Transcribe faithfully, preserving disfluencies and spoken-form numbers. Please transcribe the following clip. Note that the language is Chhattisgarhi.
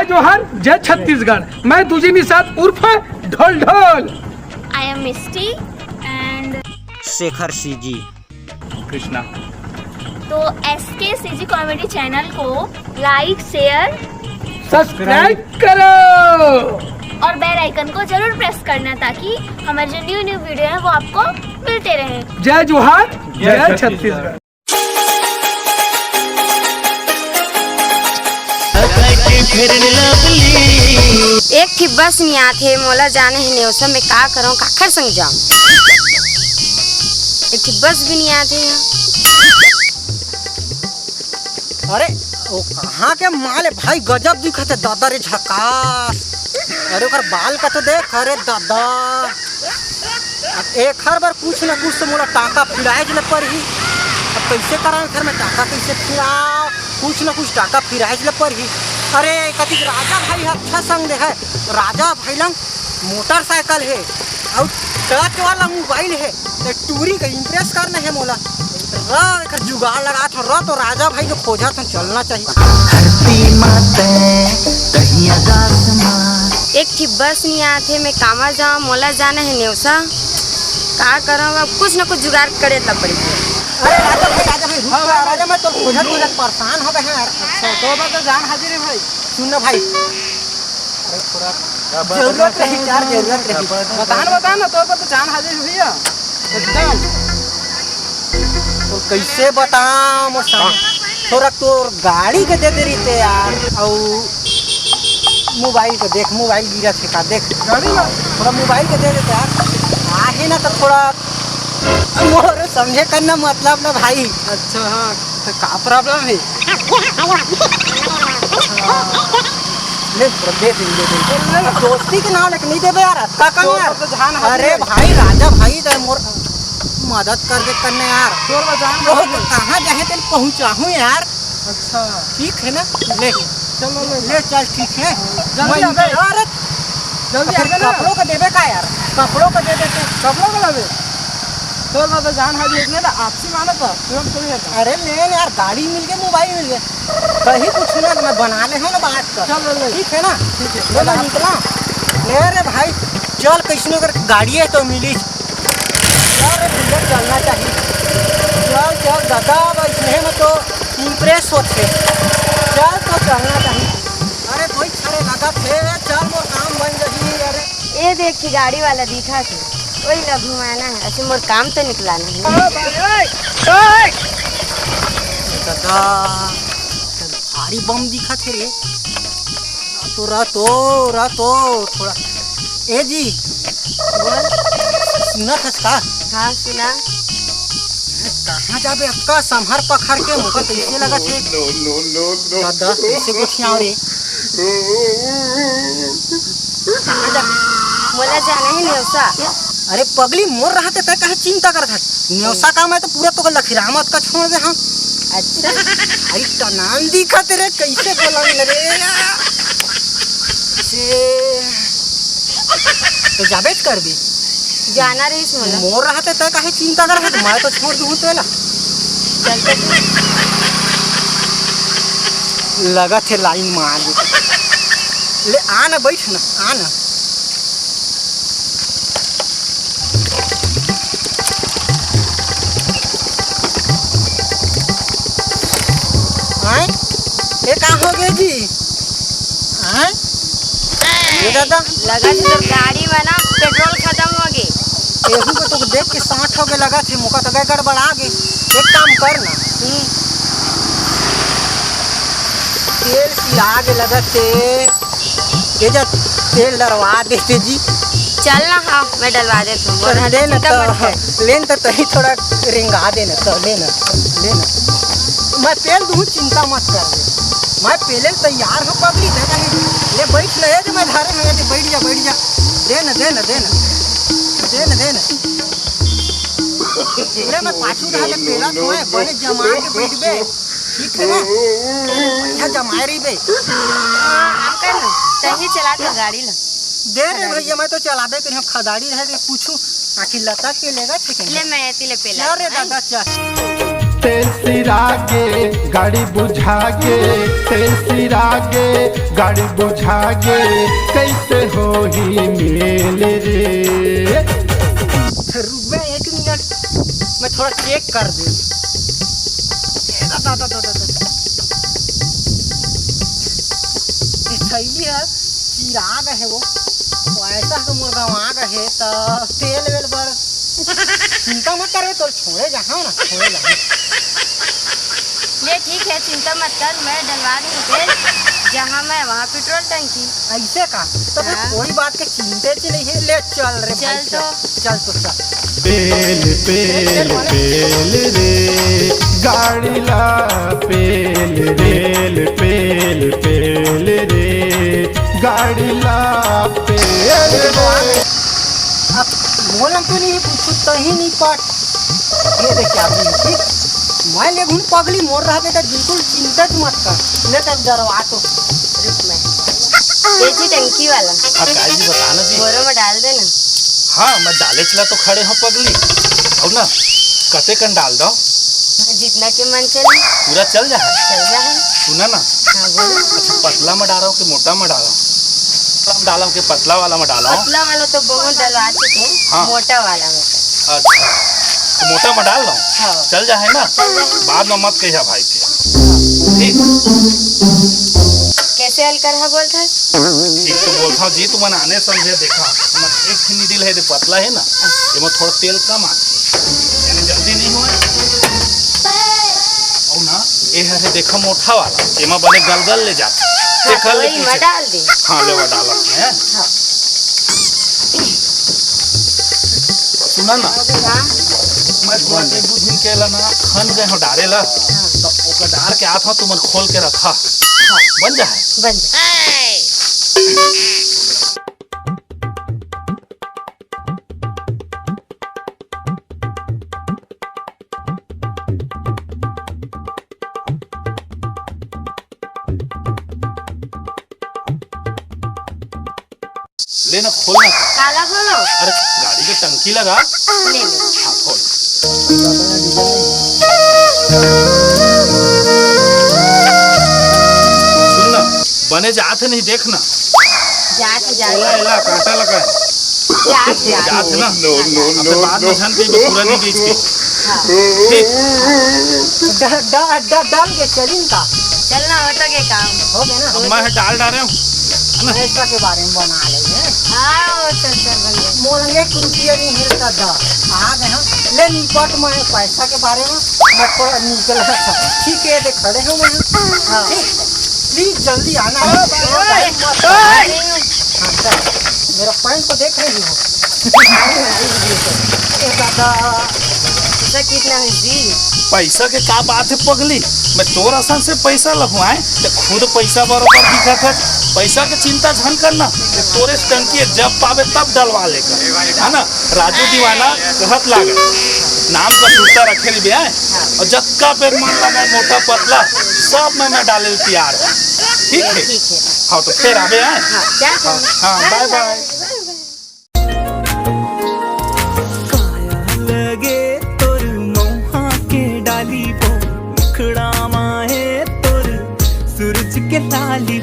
जोहार, जय छत्तीसगढ़। मैं तुझे निषाद उर्फ ढोल ढोल। I am Misty and Shekhar CG. Krishna. तो एस के सी जी कॉमेडी चैनल को लाइक, शेयर सब्सक्राइब करो। और बेल आइकन को जरूर प्रेस करना, ताकि हमारे जो न्यू न्यू वीडियो है, वो आपको मिलते रहे। जय जोहार, जय जय छत्तीसगढ़। छत्तीसगढ़। एक ठी बस नइ आत हे, मोला जाना हे नेवसा, मैं का करंव, काखर संग जांव? एक ठी बस भी नइ आत हे। अरे, वो कहाँ के माल हे भाई, गजब दिखत हे दादा रे, झकास। अरे, ओकर बाल का तो देख, अरे दादा। अब एखर बर कुछ न कुछ तो मोला टाका फिराएच ल परही। अब कइसे करंव एखर में टाका कइसे फिरांव? कुछ न कुछ टाका फिराएच ल परही। अरे, कतिक राजा भाई ह अच्छा संग दे हे। राजा भाई लंग मोटरसाइकिल हे अउ टच वाला मोबाइल हे। ते टूरी के इम्प्रेस करना हे मोला। रा, एकर जुगाड़ लगात हंव, रा तो राजा भाई के खोजत हंव, चलना चाहिए। धरती माते तही आकाश मा। एक ठी बस नइ आत हे, मैं कामा जांव, मोला जाना हे नेवसा। का करंव, अब कुछ न कुछ जुगाड़ करे ला पड़ही। अरे राजा भाई, राजा भाई, रुक हाँ, जा, हाँ, राजा, मैं तो खोजत खोजत परेशान हो गे हंव यार। अच्छा, तो बस तो जान हाजिर हे भाई। सुन ना भाई, अरे थोड़ा जरूरत रही यार, जरूरत रही। बता ना, बता ना, तोर बर तो जान हाजिर हे भैया, एकदम। तो कइसे बतांव मोर सामने? थोड़ा तोर गाड़ी के दे दे रहिते यार, अउ मोबाइल के देख, मोबाइल गिरत हे का, देख। गाड़ी ला? थोड़ा मोबाइल के दे देते यार, आहे ना तो थोड़ा मोर समझे करना मतलब ना भाई। अच्छा, हाँ, तो का प्रॉब्लम हे? ले, दे दे, दे दे। दोस्ती के नाम लेके नइ देबे यार, का काम तो यार? तो जान हाजिर अरे हे। भाई, राजा भाई, इधर मोर मदद कर दे करने यार। तोर बजान वो हाजिर हे। कहाँ जाहे तेल पहुँचाहूँ यार। अच्छा। ठीक हे ना? ले। चल, ले, ले। ले, चल, ठीक हे। जल्दी मैं आ बे। अरे, जल्दी आ फिर बे ना। कपड़ों का देबे का यार? कपड़ों का दे देते। कपड़ों का लाबे? तोर बजान हाजिर हे ना, आपसी मानत हे, तुरंत थोड़ी रहता। अरे ले ना यार, गाड़ी मिल गे, मोबाइल मिल गे। कहीं कुछ ना, मैं बना ले हंव ना बात कर। चल, ले, ले। ठीक हे ना? ठीक हे। ले ना, निकला। ले रे भाई, चल, कइसनो कर गाड़ी हे तो मिली। चल रे भैया, चलना चाहिए। चल, चल, दादा, अब अइसने में तो इम्प्रेस होथे। चल, तो चलना चाहिए। अरे, कोई छरे लगत हे, चल, मोर काम बन जाही, अरे। ए देख के गाड़ी वाला दिखत हे, ओही ला घुमाना हे, अइसे मोर काम तो निकलाना हे। दादा, भारी बम दिखत हे रे। तो रह तो, रह तो, थोड़ा। ए जी, बोल। सुनत हस का? हाँ, सुना। कहाँ जाबे अतका सम्हर पखर के, मोका तो अइसे लगत हे। No, no, no, no। दादा, कइसे गोठियाव रे? कहाँ जा? मोला जाना हे नेवसा। अरे पगली, मोर रहते तैं काहे चिंता करत हस? नेवसा का मैं तो पूरा तोके लखीराम अतका छोड़ दे हंव। अच्छा। भाई टनान दिखत रे, कइसे बोलंव रे? से तो जाबेच करबे। जाना रहिस मोला। मोर रहते तैं काहे चिंता करत हस? मैं तो छोड़ दूँ तेला। चल तो तू। लगत हे लाइन में आ गे। ले आ ना, बैठ ना, आ ना। आय? ए, का हो गे जी? आय? ए दादा। लगत हे तोर गाड़ी में ना पेट्रोल खतम हो गे। एहू को तो देख के सांठ हो गे लगत हे, मोका तो गड़बड़ा गे। एक काम कर ना। हम्म। तेल सिया गे लगत हे। ए जा, तेल डलवा देते जी। चल ना, हाँ, मैं डलवा देत हंव। ले ना तो, ले ना तो, तहीं थोड़ा रेंगा दे ना तो, ले ना, ले ना। मैं पेल दूँ, चिंता मत कर। मैं पेले तैयार हंव पगली, देखा ही। ले बैठ ना, ए जे मैं धरे हंव, ए जे बैठ जा, बैठ जा। दे ना, दे ना, दे ना। दे ना, दे ना। अरे मैं पाछू धारे पेला तो है, बने जमा के बैठबे। ठीक है ना? बढ़िया जमाए रहिबे। हाँ, आप कर ना। तहीं चला तो गाड़ी ला। दे रे भैया, मैं तो चलाबे करिहंव, खदाड़ी रहे के पूछू, आखिर लता के लेगा ठीक है। ले मैं एती ले पेला। चल रे दादा, चल। तेल सिरागे, गाड़ी बुझागे, तेल सिरागे, गाड़ी बुझागे, कैसे होही मेल रे? रुक बे एक मिनट, मैं थोड़ा चेक कर दूं। ए, दा, दा, दा, दा, दा। ये थैली है, चिराग है वो, पैसा तो मोर गंवा गए है, तो तेल वेल बर चिंता मत करबे, तोर छोड़े जाहूं ना, छोड़े जाहूं। ले ठीक है, चिंता मत कर, मैं डलवा दूंगी तेल, जहाँ मैं वहाँ पेट्रोल टंकी। ऐसे का? तो फिर हाँ। कोई बात के चिंते च नहीं है। ले चल रे चल भाई, तो। चल तो चल। पेल, पेल, पेल रे, गाड़ी ला पेल, रेल, पेल, पेल रे, गाड़ी ला पेल रे। अब मोला तो नहीं पूछू, तही नहीं पट। ये देख क्या भी, ठीक? मैं ले घुन पगली मोर रहबे त बिल्कुल चिंता च मत कर। ले तब डरवा तो। रुक मैं। ये जी टंकी वाला। हाँ, काहे जी, बता ना जी। बोरो में डाल देना। हाँ, मैं डाले चला तो खड़े हो पगली। और ना, कते कन डाल दो। जितना के मन चले। पूरा चल जा है? चल जा है। सुना ना। हाँ, बोलो। अच्छा, पतला में डालो कि मोटा में डालो? पतला में डालो कि पतला वाला में डालो? पतला वाला तो बहुत डलवा चुके हैं, हाँ। मोटा वाला में। अच्छा, तो मोटा में डाल लो। हाँ। चल जा है ना? चल जा है। बाद में मत कहिया भाई के। ठीक। कैसे हल करहा बोलत हस? ठीक तो बोलत हूँ जी, तुमन आने समझे देखा। हमर एक ही needle है, दे पतला है ना, एमा थोड़ा तेल कम आथे, यानी जल्दी नहीं होए। और ना, ये है, है देखा मोटा वाला, एमा बने गलगल ले जाथे। हाँ, देखा ले वही पीछे। मैं डाल दी। हाँ, ले वो डाला है। हाँ। सुना ना, हाँ। मैं थोड़ा एक दो दिन के ला ना खन गए हो डारे ला, हाँ। तो ओकर डार के आत हो, तुमन खोल के रखा। हाँ। बन जा है। बन जा। ले ना, खोल ना। काला खोलो। अरे, गाड़ी के टंकी लगा। ले ले। हाँ, खोल। सुन ना, बने जात है नहीं, देख ना। जात, जात। एला, एला, कांटा लगा है। जात, जात। जात है ना? No, no, अब तो no, बाद में no। झन कहीं पूरा नहीं गई इसके। हाँ। ठीक। डा-, डा-, डा-, डाल के चलिन का? चलना होता के काम। हो गया ना? अब मैं डाल डाल रहा हूँ, है ना? पैसा के बारे में बना ले, हैं? हाँ, चल, चल, बन गया। मोर लंग एक रुपया नहीं है, तो दा। आ गए हम। ले निपट में पैसा के बारे में, मैं थोड़ा निकला था। ठीक है, देख खड़े हो मैं। हाँ। ठीक। Please जल्दी आना। हाँ, भाई। Time मत ओए। हाँ, चल। मेरा पैंट को देख रही हो? ए दादा। पैसा कितना है जी? पैसा के का बात है पगली? मैं तोर असन से पैसा लहुआए, ते खुद पैसा बरोबर दिखत है। पैसा के चिंता झन करना, ते तोरे टंकी जब पावे तब डलवा लेकर, है ना? राजू दीवाना कहत लागे, नाम का सुरता रखे रहिबे, हैं? और जतका बेर मन लगा मोटा पतला, सब में मैं डाले ल तैयार है। ठीक है? ठीक है। हाँ, तो फिर आबे, हैं? हाँ, क्या हाँ, करना? हाँ, bye bye। काया लगे तोर मोहा के डाली वो, मुखड़ा माहे तोर सूरज के लाली।